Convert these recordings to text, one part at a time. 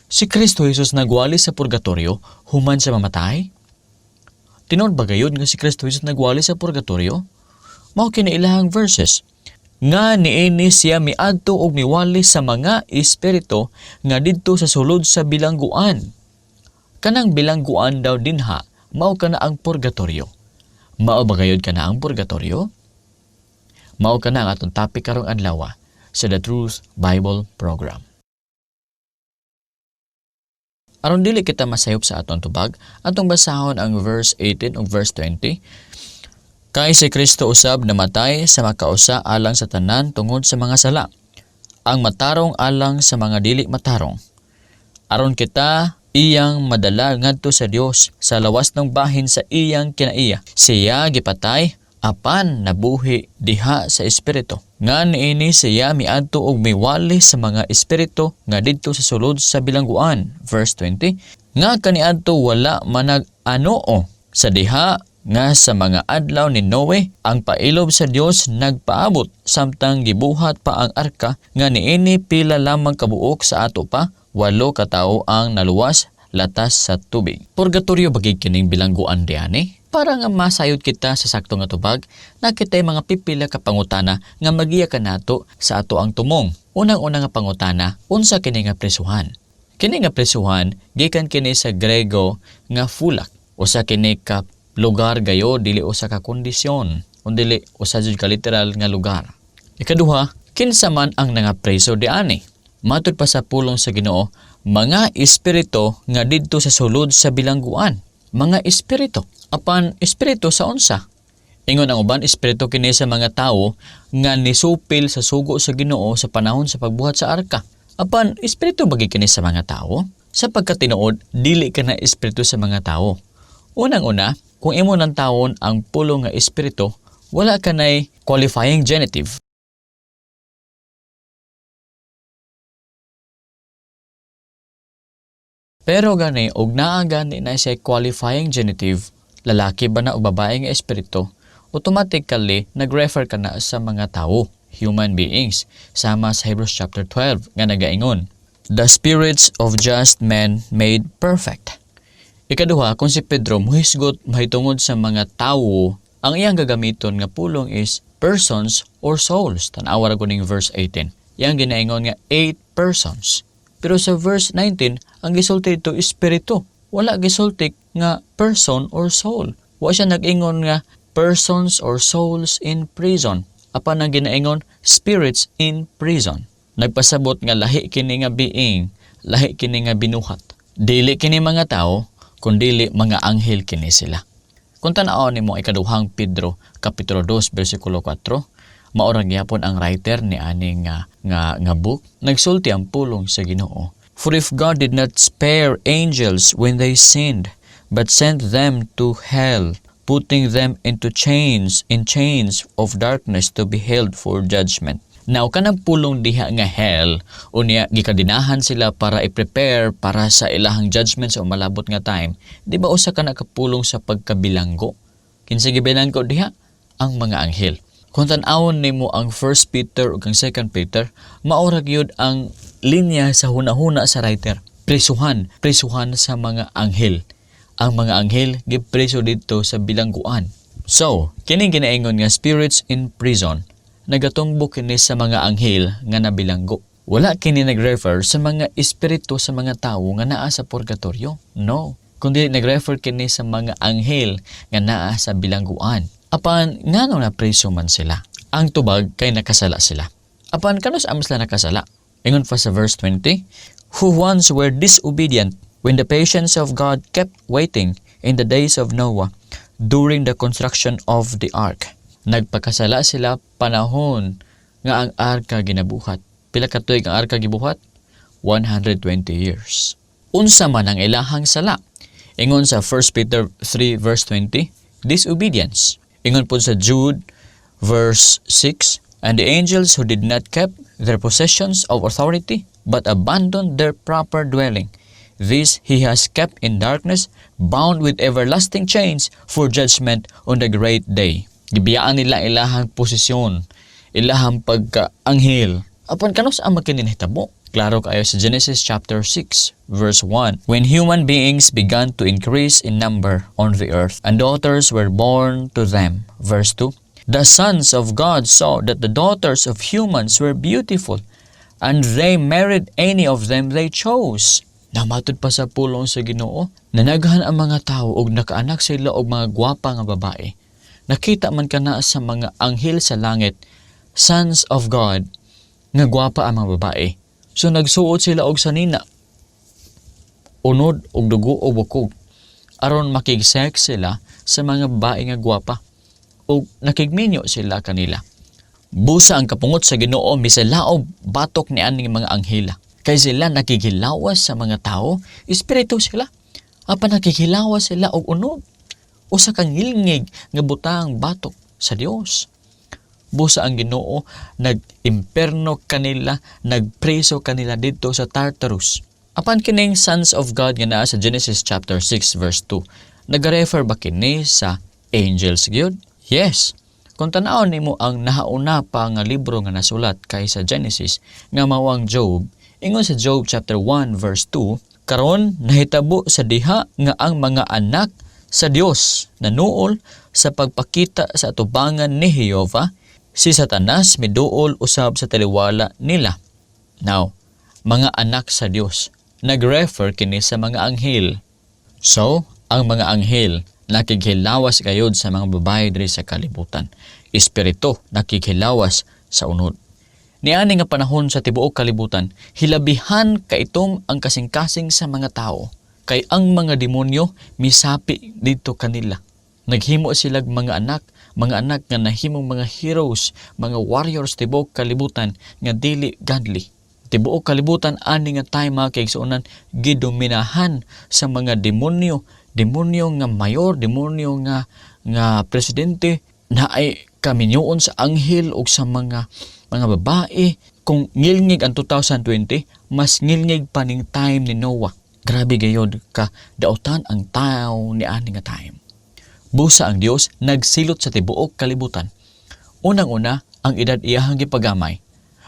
Si Kristo Jesus nagwali sa purgatorio human siya mamatay? Tinuod ba gayud nga si Kristo Jesus nagwali sa purgatorio? Mao kini ilahang verses. Nga niini siya miadto og miwali sa mga espiritu nga didto sa sulod sa bilangguan. Kanang bilangguan daw dinha, mao kana ang purgatorio. Mao ba gayud kana ang purgatorio? Mao kana ang atong topic karong adlaw sa The Truth Bible Program. Aron dili kita masayop sa atong tubag, atong basahon ang verse 18 ug verse 20. Kay si Kristo usab namatay sa makausa alang sa tanan tungod sa mga sala, ang matarong alang sa mga dili matarong. Aron kita iyang madala ngadto sa Dios sa lawas ng bahin sa iyang kinaiya. Siya gipatay apan nabuhi diha sa espiritu. Nga niini siya miadto og miwali sa mga espiritu nga didto sa sulod sa bilangguan. Verse 20, nga kaniadto wala manag anoo sa diha nga sa mga adlaw ni Noe ang pailob sa Dios nagpaabot samtang gibuhat pa ang arka, nga niini pila lamang kabuok sa ato pa, 8 ka tawo ang naluwas latas sa tubig. Purgatorio bagig kining bilangguan diani? Para nga masayod kita sa sakto nga tubag, na kita'y mga pipila ka pangutana nga magiya ka nato sa ato ang tumong. Unang-una nga pangutana, unsa kini nga presuhan? Kini nga presuhan gikan kini sa Grego nga fulak. Usa kini ka lugar gayo, dili usa ka kondisyon, kun dili usa jud ka literal nga lugar. Ikaduha, kinsa man ang nangapreso diani? Matud pa sa pulong sa Ginoo, mga espiritu nga didto sa sulod sa bilangguan. Mga espiritu. Apan espiritu sa unsa? Ingon ang uban, espiritu kini sa mga tawo nga nisupil sa sugo sa Ginoo sa panahon sa pagbuhat sa arka. Apan espiritu bagi kini sa mga tawo? Sa pagkatinuod, dili ka na espiritu sa mga tawo. Unang-una, kung imo nang tawon ang pulong nga espiritu, wala ka nay qualifying genitive. Pero gani, og naa gani na siya qualifying genitive, lalaki ba na o babae nga espiritu, automatically nag-refer ka na sa mga tao, human beings, sama sa Hebrews chapter 12 nga nagaingon, the spirits of just men made perfect. Ikaduha, kung si Pedro muhisgot mahitungod sa mga tawo, ang iyang gagamiton nga pulong is persons or souls. Tan-awa ra ko ning verse 18. Iyang ginaingon nga 8 persons. Pero sa verse 19, ang gisulti dito espiritu. Wala gisulti nga person or soul. Wa siya nag-ingon nga persons or souls in prison. Apan ang ginaingon, spirits in prison. Nagpasabot nga lahi kini nga being, lahi kini nga binuhat. Dili kini mga tao, kundili mga anghel kini sila. Kung tan-awon nimo ikaduhang Pedro kapitulo 2 bersikulo 4, mao ra gyapon ang writer ni ani nga book, nagsulti ang pulong sa Ginoo. For if God did not spare angels when they sinned, but sent them to hell, putting them into chains, in chains of darkness to be held for judgment. Now, kanang pulong diha nga hell, unya gikadinahan sila para i-prepare para sa ilahang judgment sa umalabot nga time, di ba usa ka nakapulong sa pagkabilanggo? Kinsa gibilanggo diha? Ang mga anghel. Kung tan-awon nimo ang 1 Peter ug ang 2 Peter, mao ra gyud ang linya sa hunahuna sa writer. Presuhan, presuhan sa mga anghel. Ang mga anghel gipreso didto sa bilangguan. So, kining ginaingon nga spirits in prison, nagatumbok kini sa mga anghel nga nabilanggo. Wala kini nag-refer sa mga espiritu sa mga tawo nga naa sa purgatorio. No. Kundi nag-refer kini sa mga anghel nga naa sa bilangguan. Apan ngano na preso man sila? Ang tubag kay nakasala sila. Apan kanus am sila nakasala? Ingon pa sa verse 20, who once were disobedient when the patience of God kept waiting in the days of Noah during the construction of the ark. Nagpakasala sila panahon nga ang arka ginabuhat. Pila ka tuig ang arka gibuhat? 120 years. Unsa man ang ilahang sala? Ingon sa 1 Peter 3 verse 20, disobedience. Ingon po sa Jude verse 6, and the angels who did not keep their possessions of authority but abandoned their proper dwelling, this he has kept in darkness, bound with everlasting chains for judgment on the great day. Gibiyaan nila ilahang posisyon, ilahang pagkaanghel. Apan kanus ang makininhitabo? Klaro kaayo sa Genesis chapter 6 verse 1. "When human beings began to increase in number on the earth, and daughters were born to them." Verse 2. "The sons of God saw that the daughters of humans were beautiful, and they married any of them they chose." Namatod pa sa pulong sa Ginoo, nanaghan ang mga tao og nakaanak sila og mga gwapa nga babae. Nakita man kana sa mga anghel sa langit, sons of God, nga gwapa ang mga babae. So nagsuot sila og sanina, unod og dugo o bukog, aron makig-sex sila sa mga babae nga gwapa ug nakigminyo sila kanila. Busa ang kapungot sa Ginoo misalaob batok ni aning mga anghela. Kay sila nakighilawas sa mga tao, espiritu sila. Apan nakighilawas sila og unod. Usa ka ngilngig nga butang batok sa Dios. Busa ang Ginoo nag-imperno kanila, nagpreso kanila didto sa Tartarus. Apan kining sons of God nga naa sa Genesis chapter 6 verse 2, nagarefer ba kini sa angels gyud? Yes. Kung tan-awon nimo ang nahauna pa nga libro nga nasulat kaysa Genesis nga mao ang Job, ingon sa Job chapter 1 verse 2, "Karon nahitabo sa diha nga ang mga anak sa Dios nanuol sa pagpakita sa atubangan ni Jehova, si Satanas miduol usab sa taliwala nila." Now, mga anak sa Dios, nag-refer kini sa mga anghel. So, ang mga anghel nakighilawas gayod sa mga babae diri sa kalibutan. Espiritu nakighilawas sa unod. Niani nga panahon sa tibuok kalibutan, hilabihan kaitom ang kasing-kasing sa mga tao. Kay ang mga demonyo misapi didto kanila. Naghimo silag mga anak nga nahimong mga heroes, mga warriors tibuok kalibutan nga dili godly. Tibuok kalibutan ani nga time, mga kaigsuonan, gidominahan sa mga demonyo, demonyo nga mayor, demonyo nga nga presidente na ay kaminyoon sa anghel o sa mga babae. Kung ngilngig ang 2020, mas ngilngig pa ning time ni Noah. Grabe gayod ka dautan ang tao ni ani nga time. Busa ang Dios nagsilot sa tibuok kalibutan. Unang-una, ang edad iyahang gipagamay.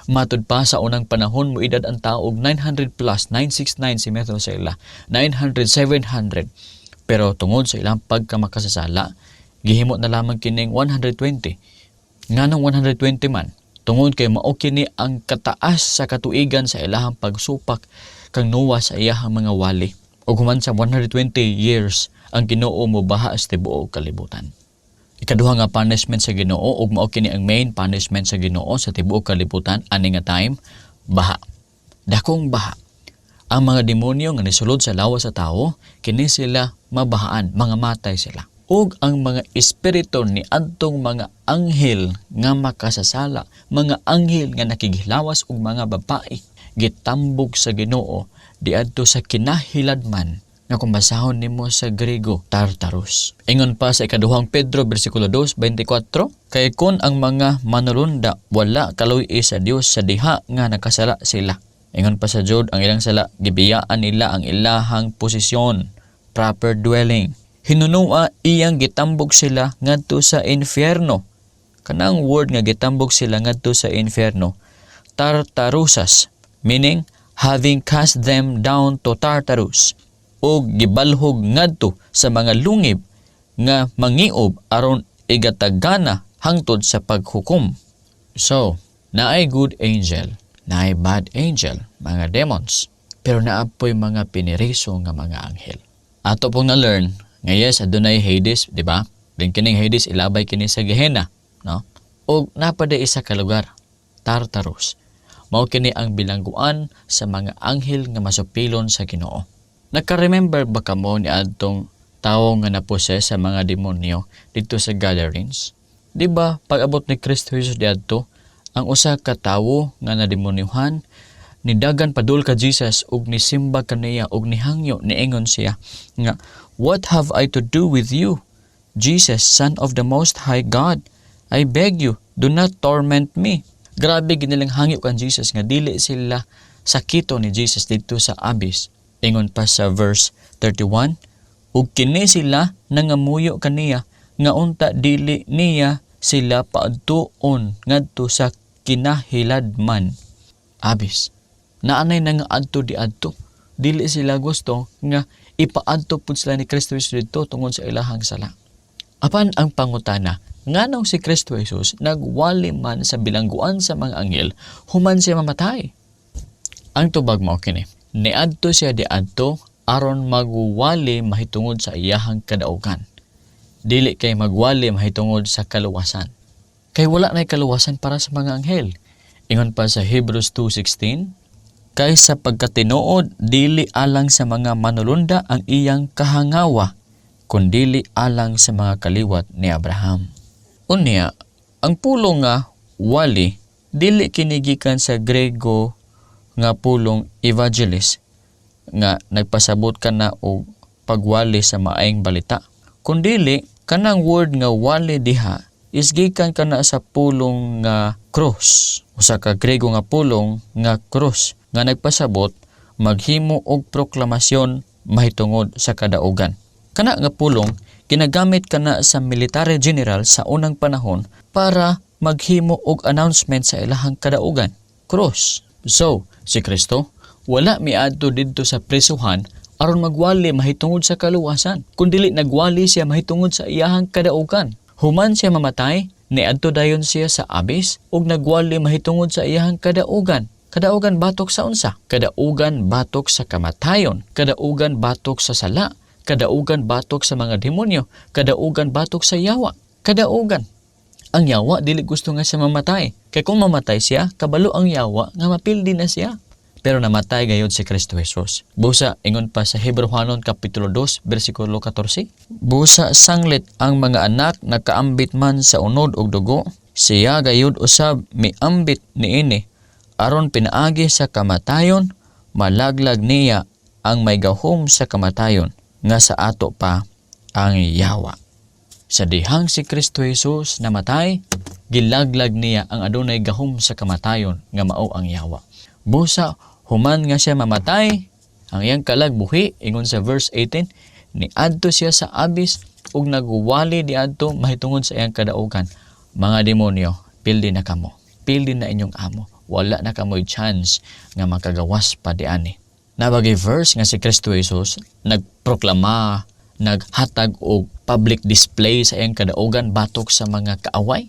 Matud pa sa unang panahon mo edad ang tao og 900 plus, 969 si Methuselah, 900, 700. Pero tungod sa ilang pagkamakasasala, gihimo na lamang kining 120. Nganong 120 man? Tungod kay mao kini ang kataas sa katuigan sa ilahang pagsupak kang Noah sa iyahang mga wali. Ug human sa 120 years, ang Ginoo mo baha sa tibuok kalibutan. Ikaduha nga punishment sa Ginoo ug mao kini ang main punishment sa Ginoo sa tibuok kalibutan ani nga time, baha. Dakong baha. Ang mga demonyo nga nisulod sa lawas sa tawo, kini sila mabahaan, mga matay sila. Ug ang mga espiritu ni adtong mga anghel nga makasasala, mga anghel nga nakighilawas og mga babae, gitambog sa Ginoo diadto sa kinahiladman nga kung basahon nimo sa Grego, Tartarus. Ingon pa sa ikaduhang Pedro bersikulo 2:24, "Kay kon ang mga manulunda wala kaluy sa Dios sa diha nga nakasala sila." Ingon pa sa Jude, ang ilang sala, gibiyaan nila ang ilahang posisyon, proper dwelling. Hinunua iyang gitambog sila ngadto sa infierno. Kanang word nga gitambog sila ngadto sa infierno, Tartarusas, meaning having cast them down to Tartarus, o gibalhog ngadto sa mga lungib nga mangiob aron igatagana hangtod sa paghukom. So, naay good angel, naay bad angel, mga demons, pero naa poy mga piniriso nga mga anghel. Ato pong na-learn nga yes, adunay Hades, di ba? Then kining Hades ilabay kini sa Gehenna, no? Og naa pa diay isa ka lugar, Tartarus. Mao kini ang bilangguan sa mga anghel nga masupilon sa Ginoo. Naka-remember ba kamo ni adtong tawo nga naposes sa mga demonyo didto sa Gadarenes? Di ba pag abot ni Kristo Jesus diadto, ang usa ka tawo nga nademonyohan nidagan padul ka Jesus ug nisimba kaniya ug nihangyo, niingon siya nga, "What have I to do with you, Jesus, Son of the Most High God? I beg you, do not torment me." Grabe ginilang hangyo kan Jesus nga dili sila sakito ni Jesus didto sa abyss. Ingon pa sa verse 31, ug kini sila nangamuyo kaniya nga unta dili niya sila paadtuon ngadto sa kinahiladman, abyss. Naanay na nga adto di adto. Dili sila gusto nga ipaadto pud sila ni Kristo Jesus didto tungod sa ilahang sala. Apan ang pangutana, nganong si Kristo Jesus nagwali man sa bilangguan sa mga anghel human siya mamatay? Ang tubag mao kini. Niadto siya diadto aron magwali mahitungod sa iyahang kadaugan. Dili kay magwali mahitungod sa kaluwasan. Kay wala na'y kaluwasan para sa mga anghel. Ingon pa sa Hebrews 2:16, kay sa pagkatinuod dili alang sa mga manulunda ang iyang kahangawa, kundili alang sa mga kaliwat ni Abraham. Unya, ang pulong nga wali dili kini gikan sa Grego nga pulong evangelist nga nagpasabot ka na og pagwali sa maayong balita. Kundili kanang word nga wali diha is gikan kana sa pulong nga cross. Usa ka Grego nga pulong nga cross nga nagpasabot maghimo og proklamasyon mahitungod sa kadaugan. Kana nga pulong ginagamit kana sa military general sa unang panahon para maghimo og announcement sa ilahang kadaugan. Cross. So, si Kristo wala miadto didto sa presuhan aron magwali mahitungod sa kaluwasan, kundili nagwali siya mahitungod sa iyahang kadaugan. Human siya mamatay, niadto dayon siya sa abyss ug nagwali mahitungod sa iyahang kadaugan. Kadaugan batok sa unsa? Kadaugan batok sa kamatayon, kadaugan batok sa sala, kadaugan batok sa mga demonyo, kadaugan batok sa yawa, kadaugan. Ang yawa dili gusto nga siya mamatay. Kay kung mamatay siya, kabalo ang yawa nga mapildi na siya. Pero namatay gayud si Kristo Jesus. Busa ingon pa sa Hebreohanon kapitulo 2 bersikulo 14. Busa sanglit ang mga anak nakaambit man sa unod ug dugo, siya gayud usab miambit niini aron pinaagi sa kamatayon malaglag niya ang may gahom sa kamatayon nga sa ato pa ang yawa. Sa dihang si Kristo Jesus namatay, gilaglag niya ang adunay gahom sa kamatayon nga mao ang yawa. Busa human nga siya mamatay, ang iyang kalag buhi, ingon sa verse 18, niadto siya sa abyss ug nagwali diadto mahitungod sa iyang kadaugan. Mga demonyo, pildi na kamo. Pildi na inyong amo. Wala na kamoy chance nga makagawas pa diani. Nabagay verse nga si Kristo Jesus nagproklama, naghatag og public display sa iyang kadaugan batok sa mga kaaway?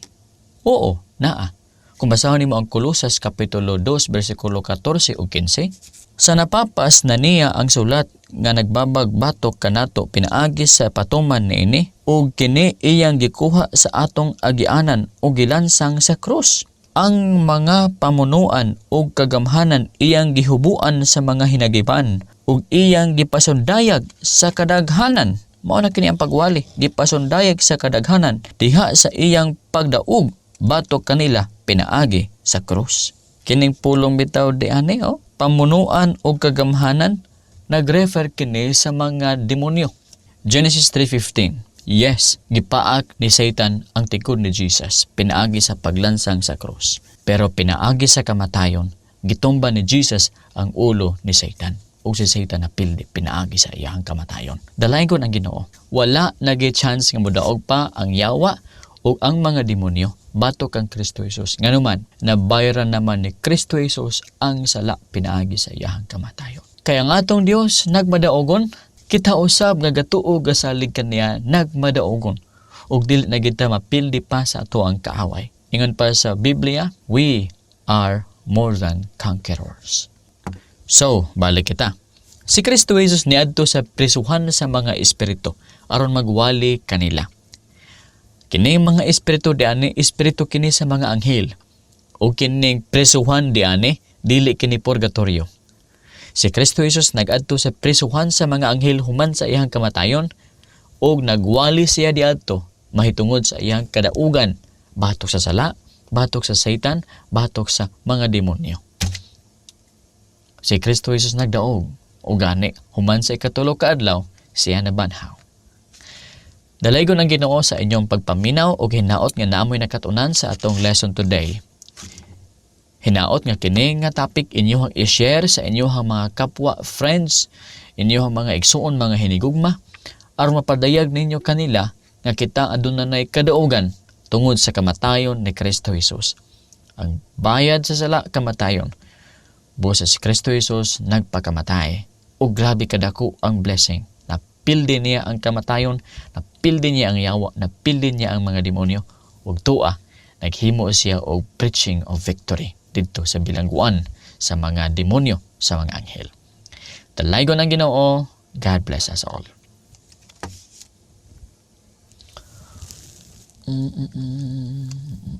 Oo, naa. Kung basahon nimo ang Kolosas kapitulo 2 bersikulo 14 ug 15, sa napapas na niya ang sulat nga nagbabag batok kanato pinaagi sa patuman niini, ug kini iyang gikuha sa atong agianan ug gilansang sa krus. Ang mga pamunuan ug kagamhanan iyang gihubuan sa mga hinagiban ug iyang gipasundayag sa kadaghanan. Mao na kini ang pagwali, gipasundayag sa kadaghanan diha sa iyang pagdaog batok kanila pinaagi sa krus. Kining pulong bitaw di ani, oh, pamunuan og kagamhanan, nagrefer kini sa mga demonyo. Genesis 3:15. Yes, gipaak ni Satan ang tikod ni Jesus pinaagi sa paglansang sa krus. Pero pinaagi sa kamatayon, gitumba ni Jesus ang ulo ni Satan. Ug si Satan napildi pinaagi sa iyang kamatayon. Dalaygon ang Ginoo. Wala nagi chance nga modaog pa ang yawa ug ang mga demonyo batok kang Kristo Jesus. Nganuman, nabayaran naman ni Kristo Jesus ang sala pinaagi sa iyang kamatayon. Kaya ang atong Dios nagmadaogon, kita usab nga gatuo gasalig kaniya nagmadaogon. Ug dili na kita mapildi pa sa ato ang kaaway. Ingon pa sa Biblia, we are more than conquerors. So, balik kita. Si Kristo Jesus niadto sa prisuhan sa mga espiritu aron magwali kanila. Kini mga espiritu diani, espiritu kini sa mga anghel. O kining prisuhan diani, dili kini purgatorio. Si Kristo Jesus nagadto sa prisuhan sa mga anghel human sa iyang kamatayon ug nagwali siya diadto mahitungod sa iyang kadaugan batok sa sala, batok sa Satan, batok sa mga demonyo. Si Kristo Jesus nagdaog ug gani human sa 3 ka adlaw siya nabanhaw. Dalaygon ang Ginoo sa inyong pagpaminaw ug hinaot nga naamoy nakatunan sa atong lesson today. Hinaot nga kini nga topic inyong i-share sa inyong mga kapwa friends, inyong mga igsuon, mga hinigugma, aron mapadayag ninyo kanila nga kita aduna nay kadaugan tungod sa kamatayon ni Kristo Jesus. Ang bayad sa sala, kamatayon. Busa si Kristo Jesus nagpakamatay. O grabe kadako ang blessing. Napildi niya ang kamatayon, napildi niya ang yawa, napildi niya ang mga demonyo. Ug tuwa, naghimo siya og preaching of victory didto sa bilangguan sa mga demonyo, sa mga anghel. Dalaygon ang Ginoo. God bless us all.